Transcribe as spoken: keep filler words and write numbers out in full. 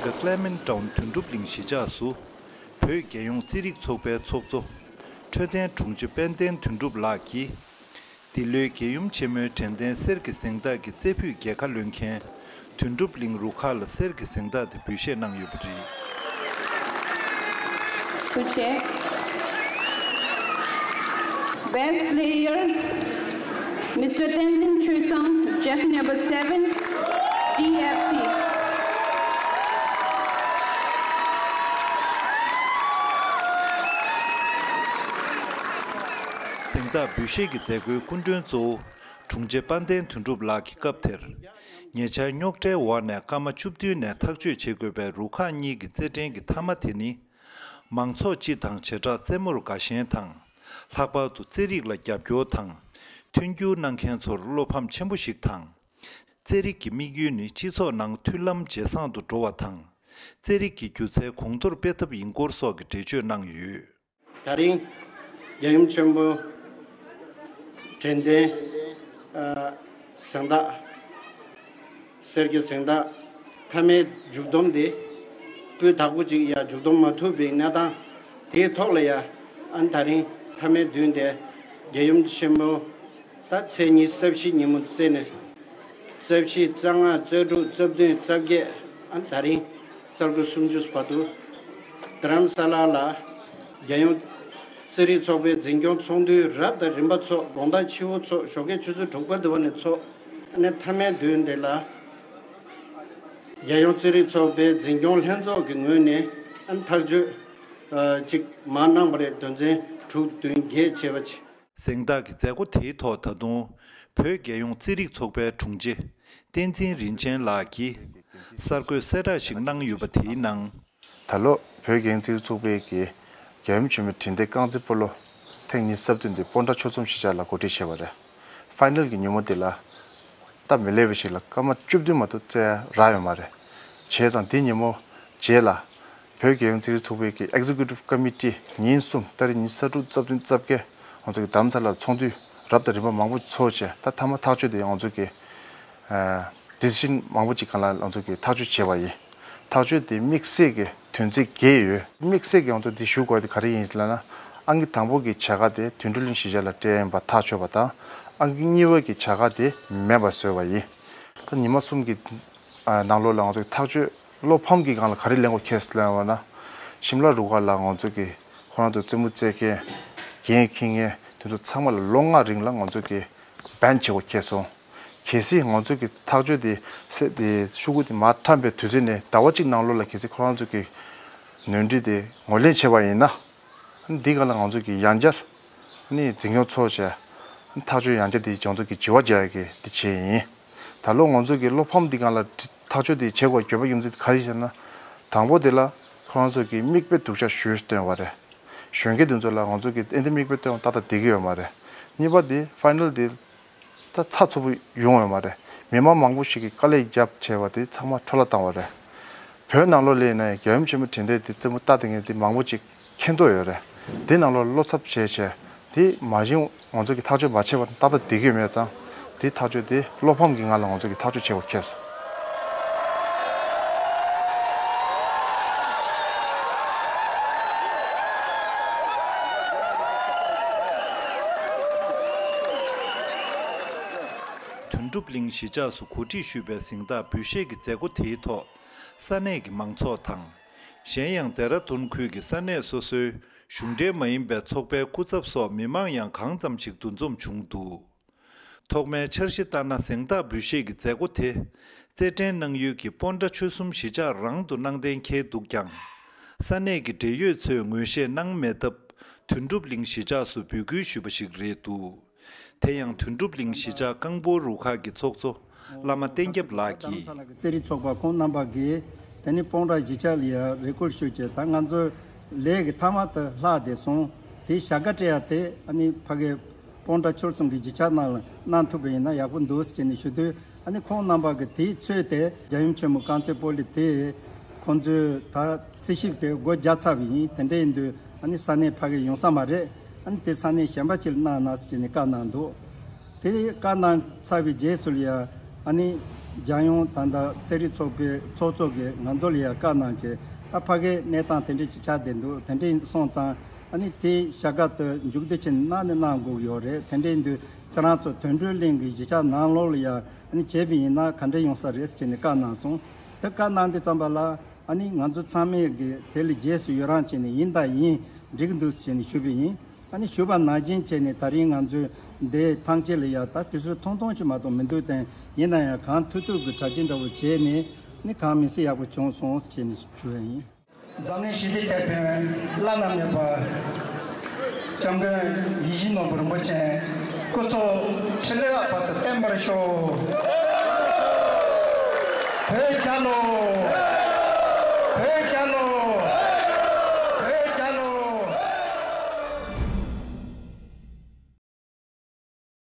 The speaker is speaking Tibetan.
ཀ་ཀླེ་མེན་ཊའུན་དོན་གྲུབ་གླིང་གཞིས་ཆགས་སུ། བོད་རྒྱལ་ཡོངས་རྩེད་རིགས་ཚོགས་པའི་ཚོགས་གཙོ། འཕྲོད་བསྟེན་དྲུང་ཆེ་དཔལ་ལྡན་དོན་གྲུབ་ལགས་ཀྱིས། འདི་ལོའི་རྒྱལ་ཡུམ་ཆེན་མོའི་དྲན་རྟེན་གསེར་གྱི་གཟེངས་རྟགས་ཀྱི་རྩེ་ཕུད་རྒྱལ་ཁ་ལོན་མཁན། དོན་གྲུབ་གླིང་རུ་ཁག་ལ་གསེར་གྱི་གཟེངས་རྟགས་དེ་འབུལ་བཞེས་གནང་ཡོད་པ་རེད། ཐུགས་རྗེ་ཆེ། Best player, Mister Tenzin Choi-sung, jersey number seven, D F C. གཟེངས་རྟགས་འབུལ་བཞེས་ཀྱི་མཛད་སྒོའི་སྐུ་མགྲོན་གཙོ་བོ་དྲུང་ཆེ་དཔལ་ལྡན་དོན་གྲུབ་ལགས་ཀྱིས་སྐབས་དེར། ཉེ་ཆར་རྙོག་དྲའི་འོག་ནས་སྐར་མ་བཅུ་བདུན་ནས་ཐག་གཅོད་བྱེད་དགོས་པའི་རུ་ཁག་གཉིས་ཀྱི་རྩེད་འགྲན་གྱི་མཐའ་མ་དེ་ནི། མང་ཚོགས་སྤྱི་དང་བྱེ་བྲག་རྩེད་མོར་དགའ་ཞེན་དང་། ལྷག་པར་དུ་རྩེད་རིགས་ལ་རྒྱབ་སྐྱོར་དང་། མཐུན་འགྱུར་གནང་མཁན་ཚོར་བློ་ཕམ་ཆེན་པོ་ཞིག་དང་། རྩེད་རིགས་ཀྱི་དམིགས་ཡུལ་ནི་སྤྱི་ཚོགས་ནང་མཐུན་ལམ་ཇེ་བཟང་དུ་འགྲོ་བ་དང་། རྩེད་རིགས་ཀྱི་སྒྱུ་རྩལ་གོང་མཐོར་སྤེལ་ཐབས་ཡིན་སྐོར་སོགས་ཀྱི་འགྲེལ་བརྗོད་གནང་ཡོད། ད་རིང་རྒྱལ་ཡུམ་ཆེན་མོ་དྲན་རྟེན་གཟེངས་རྟགས། གསེར་གྱི་གཟེངས་རྟགས་མཐའ་མའི་མཇུག་བསྡོམས་དེ། སྤུས་དག་པོ་ཅིག་ཡ་མཇུག་བསྡོམས་མ་ཐུབ་པའི་གནས་སྟངས་དེའི་ཐོག་ལ་ཡ། ཨ་ནི་ད་རིང་མཐའ་མའི་མདུན་དེ་རྒྱལ་ཡུམ་ཆེན་མོ་ད་ཚེས་ཉི་ཤུ་རྩ་བཞི་ཉིན་མོ་རྩེས་ནས། རྩ་བཞི། རྩ་ལྔ། རྩ་དྲུག། རྩ་བདུན། རྩ་བརྒྱད། ཨ་ནི་ད་རིང་རྩ་དགུ་སུམ་ཅུ་བར་དུ་རྡ་རམ་ས་ལ་ལ་རྒྱལ་ཡོངས་རྩེད་རིགས་ཚོགས་པའི་འཛིན་སྐྱོང་ཚོགས་འདུ་རབ་དང་རིམ་པ་ཚོགས། དགོང་དག་ཕྱི་པོ་ཚོགས། ཞོགས་ཀས་ཆུ་ཚོད་དྲུག་པ་དུ་བ་ནས་ཚོགས། ཨ་ནི་མཐའ་མའི་མདུན་དེ་ལ་རྒྱལ་ཡོངས་རྩེད་རིགས་ཚོགས་པའི་འཛིན་སྐྱོང་ལྷན་ཚོགས་ཀྱི་ངོས་ནས་ཨ་ནི་ཐག་གཅོད་ཅིག་མར་གནང་བ་རེད། དོན་ཚན་དྲུག་བདུན་བརྒྱད་བཅས་པ་ཅིག་གཟེངས་རྟགས་ཀྱི་མཛད་སྒོ་དེའི་ཐོག་ད་དུང་། བོད་རྒྱལ་ཡོངས་རྩེད་རིགས་ཚོགས་པའི་དྲུང་ཆེ། བསྟན་འཛིན་རིན་ཆེན་ལགས་ཀྱིས། གསར་འགོད་གསལ་བསྒྲགས་ཤིག་གནང་ཡོད་པ་དེའི་ནང་། ད་ལོ་བོད་རྒྱལ་ཡོངས་རྩེད་རིགས་ཚོགས་པའི་གི་རྒྱལ་ཡུམ་ཆེན་མོའི་དྲན་རྟེན་རྐང་རྩེད་སྤོ་ལོ། ཐེངས་ཉི་ཤུ་རྩ་བདུན་དེ་སྤོན་ཊ་ཆོལ་གསུམ་གཞིས་ཆགས་ལ་གོ་སྒྲིག་བྱས་པ་རེད། ཕའི་ནལ་གྱི་ཉིན་མོ་དེ་ལ། སྟབས་མི་ལེགས་པ་ཞིག་ལ་སྐར་མ་བཅུ་བདུན་མ་གཏོགས་རྩེད་རག་ཡོད་མ་རེད། བྱས་ཙང་དེ་ཉིན་མོ་རྗེས་ལ། བོད་རྒྱལ་ཡོངས་རྩེད་རིགས་ཚོགས་པའི་གི་ཨེག་ཛི་ཀུ་ཊིབ་ཀོ་མི་ཊི་ཉིན་གསུམ། ཏ་རིག་ཉི་ཤུ་རྩ་དྲུག་རྩ་བརྒྱད་ང་ཚོ་གི་རྡ་རམ་ས་ལར་ཚོགས་འདུ་རབ་དང་རིམ་པ་མང་པོ་ཚོགས་བྱས། ད་མཐའ་མ་ཐག་གཅོད་དེ་ང་ཚོ་གི་ཨ་ཌི་སི་ཤན་མང་པོ་ཅིག་སྒང་ལ་ང་ཚོ་གི་ཐག་གཅོད་བྱས་པ་ཡིན། ཐག་གཅོད་དེ་དམིགས་བསལ་གྱི་དོན་ཚན་བརྒྱད་ཡོད། དམིགས་བསལ་གྱི་ང་ཚོ་འདི་ཞུ་དགོས་དེ་ག་རེ་ཡིན་ལབ་ན། ཨང་ཀི་དང་པོ་གི་བྱ་དགའ་དེ་དོན་གྲུབ་གླིང་གཞིས་ཆགས་ལ་སྤྲད་ཡིན་པ་ཐག་ཆོད་པ་དང་། ཨང་ཀི་གཉིས་པ་གི་བྱ་དགའ་དེ་མེད་པ་བཟོས་པ་ཡིན། ད་ཉི་མ་གསུམ་གྱི་ཨ་ནང་ལོགས་ལ་ང་ཚོ་ཐག་གཅོད་བློ་ཕམ་གྱི་སྒང་ལ་ག་རེ་ལེན་དགོས་ཁེལ་སོང་ལབ་པ་ན། ཤིམ་ལ་རུ་ཁག་ལ་ང་ཚོ་གི་ཁོ་རང་ཚོ་རྩེད་མོ་རྩེད་མཁན། འགན་འཁྱེར་མཁན་དེ་ཚོ་ཚང་མ་ལ་ལོ་ལྔ་རིང་ལ་ང་ཚོ་གི་བྷན་བྱེད་དགོས་ཁེལ་སོང་། གལ་སྲིད་ང་ཚོ་གི་ཐག་གཅོད་དེ་སེ་དེ་ཤོག་གུ་དེ་མར་བཀྲམ་པའི་དུས་ཚོད་ནས་ཟླ་བ་གཅིག་ནང་ལོགས་ལ་གལ་སྲིད་ཁོ་རང་ཚོ་གི་ནོར་འཁྲུལ་དེ་ངོས་ལེན་བྱས་པ་ཡིན་ན། འདི་ག་ལ་ང་ཚོ་གི་ཡང་བསྐྱར་ནི་འཛིན་སྐྱོང་ཚོགས་བྱས། ཐག་གཅོད་ཡང་བསྐྱར་དེ་ང་ཚོ་གི་བྱི་བ་རྒྱག་ཡ་གི་དེ་བྱས་ཡིན། ད་ལོ་ང་ཚོ་གི་བློ་ཕམ་འདི་ག་ལ་ཐག་གཅོད་དེ་བྱེད་དགོས་དགོས་པ་ཡིན་ཚུལ་ག་རེ་ཟེར་ན། དང་པོ་དེ་ལ་ཁོ་རང་ཚོ་གི་མིག་དཔེ་སྡུག་ཅག་ཞེ་པོ་སྟོན་པ་རེད། གཞོན་སྐྱེས་དེ་ཚོ་ལ་ང་ཚོ་གི་ཨེ་འདི་མིག་དཔེ་སྟོན་པ་ཏག་ཏག་བསྡད་ཀྱི་ཡོད་མ་རེད། གཉིས་པ་དེ་ཕའི་ནལ་དེ་ད་ཚགས་ཚུད་པོ་ཡོང་ཡོད་མ་རེད། མི་མང་མང་པོ་ཞིག་གིས་དཀའ་ལས་བརྒྱབ་བྱས་པ་དེ་ཚང་མ་འཕྲོ་བརླག་བཏང་བ་རེད། བོད་ནང་ལོགས་ལ་ཡིན་ན་ཡང་རྒྱལ་ཡུམ་ཆེན་མོ་དྲན་རྟེན་དེ་རྩེད་མོ་ལྟ་བསྡད་མཁན་དེ་མང་པོ་ཅིག་མཁྱེན་རྟོགས་ཡོད་རེད། དེ་ནང་ལོགས་བློ་འཚབ་བྱས་བྱས་དེ་མ་གཞི་ང་ཚོ་གི་ཐག་གཅོད་མ་བྱས་པ་ཏག་ཏག་བསྡད་ཀྱི་ཡོད་མེད་ཙང་། དེ་ཐག་གཅོད་དེ་བློ་ཕམ་གྱི་ངང་ལ་ང་ཚོ་གི་ཐག་གཅོད་བྱེད་དགོས་ཁེལ་སོང་། དོན་གྲུབ་གླིང་གཞིས་ཆགས་སུ་གོ་སྒྲིག་ཞུས་པའི་གཟེངས་རྟགས་འབུལ་བཞེས་ཀྱི་མཛད་སྒོ་དེའི་ཐོག་ས་གནས་ཀྱི་མང་ཚོགས་དང་། གཞན་ཡང་ལྡེ་ར་ལྡུན་ཁུལ་གྱི་ས་གནས་སོ་སོའི་གཞུང་འབྲེལ་མ་ཡིན་པའི་ཚོགས་པའི་སྐུ་ཚབ་སོགས་མི་མང་ཡང་གང་ཙམ་ཞིག་འདུ་འཛོམས་བྱུང་འདུག་ཐོག་མའི་འཆར་གཞི་ལྟར་ན་གཟེངས་རྟགས་འབུལ་བཞེས་ཀྱི་མཛད་སྒོ་དེ་རྩེད་འགྲན་གནང་ཡུལ་གྱི་སྤོན་ཊ་ཆོལ་གསུམ་གཞིས་ཆགས་རང་དུ་གནང་གཏན་འཁེལ་འདུག་ཀྱང་། ས་གནས་ཀྱི་འབྲེལ་ཡོད་ཚོས་ངོས་བཞེས་གནང་མེད་སྟབས་དོན་གྲུབ་གླིང་གཞིས་ཆགས་སུ་འབོད་སྐུལ་ཞུས་པ་ཞིག་རེད་འདུག་དེ་ཡང་དོན་གྲུབ་གླིང་གཞིས་ཆགས་རྐང་སྤོལ་རུ་ཁག་གི་ཚོགས་གཙོ་བླ་མ་བསྟན་སྐྱབས་ལགས་ཀྱིས། རྩེད་རིགས་ཚོགས་པ་ཁོང་རྣམ་པ་གིས་དེ་ནི་སྤོན་ཊ་གཞིས་ཆགས་ལ་ཡ་རེ་སྐུལ་ཞུས་བྱས། ད་ང་ཚོ་ལས་ཀྱི་མཐའ་མ་དུ་ལྷག་བསྡད་སོང་། དེ་བྱ་དགའ་སྤྲད་ཡ་དེ་ཨ་ནི་ཕ་གི་སྤོན་ཊ་ཆོལ་གསུམ་གྱི་གཞིས་ཆགས་ནང་ལ་གནང་ཐུབ་པ་ཡིན་ན་ཡག་པོ་འདུག་ཟེར་ནས་ཞུ་དུས། ཨ་ནི་ཁོང་རྣམ་པ་གིས་དེའི་ཚོད་དེ་རྒྱལ་ཡུམ་ཆེན་མོ་རྐང་རྩེད་སྤོ་ལོ་དེ་ཁོང་ཚོས་ད་རྩིས་ཞིབ་དེ་སྒོ་རྒྱག་ཚར་བ་ཡིན། དེ་འདྲ་ཡིན་དུས་ཨ་ནི་ས་གནས་ཕ་གི་ཡོང་ས་མ་རེད། ཨ་ནི་དེ་ས་གནས་གཞན་པ་ཅིག་ལ་གནང་ན་ཟེར་ནས་བཀའ་གནང་འདུག་དེ་བཀའ་གནང་ཚར་བའི་རྗེས་སུ་ལ་ཡ་ཨ་ནི་ རྒྱལ་ཡོངས་ད་ལྟ་ཚན་རིག་ཚོགས་པའི་ཚོགས་གཙོ་གིས་ང་ཚོ་ལ་ཡང་བཀའ་གནང་བྱས། ད་ཕ་གིའི་གནས་སྟངས་དེ་འདྲ་ཅིག་ཆགས་བསྡད་འདུག་དེ་འདྲ་སོང་ཙང་ཨ་ནི་དེ་བྱ་དགའ་དེ་མཇུག་བསྡུ་བྱས་ནས་གནང་ནས་གནང་དགོས་ཀྱི་ཡོད་རེད། དེ་འདྲ་ཡིན་དུས་ཁྱེད་རང་ཚོ་དོན་གྲུབ་གླིང་གི་གཞིས་ཆགས་ནང་ལོགས་ལ་ཡང་ཨ་ནི་བྱས་པ་ཡིན་ན་ག་འདྲ་ཡོང་ས་རེད་ཟེར་ནས་བཀའ་གནང་སོང་། དེ་བཀའ་གནང་དུས་ཙམ་པ་ལ་ཨ་ནི་ང་ཚོ་ཚང་མས་གི་དེ་ལ་རྗེས་སུ་ཡི་རང་བྱས་ནས་ཡིན་དང་ཡིན། འགྲིག་འདུག་ཟེར་ནས་ཞུས་པ་ཡིན། ཨ་ནི་ཞུས་པ་ནང་བཞིན་བྱས་ནས་ད་རིང་ང་ཚོས་འདི་ཐང་ཆད་ལ་ཡ་ད་དུས་ཚོད་ཐུང་ཐུང་ཅིག་མ་གཏོགས་མི་འདུག་དང་། ཡིན་ན་ཡང་གང་ཐུབ་ཐུབ་ཀྱི་གྲ་སྒྲིག་འདྲ་བོ་བྱས་ནས་ནི་གང་མི་སྲིད་ཡག་པོ་བྱུང་སོང་ཟེར་ནས་ཞུ་ཡ་ཡིན། འཛམ་གླིང་ཞི་བདེའི་དེད་དཔོན་བླ་ན་མེད་པ་སྐྱབས་མགོན་ཡིད་བཞིན་ནོར་བུ་རིན་པོ་ཆེ་སྐུ་ཚེ་ཁྲི་ལོའི་བར་དུ་བརྟན་པར་ཤོག་བོད་རྒྱལ་ལོ།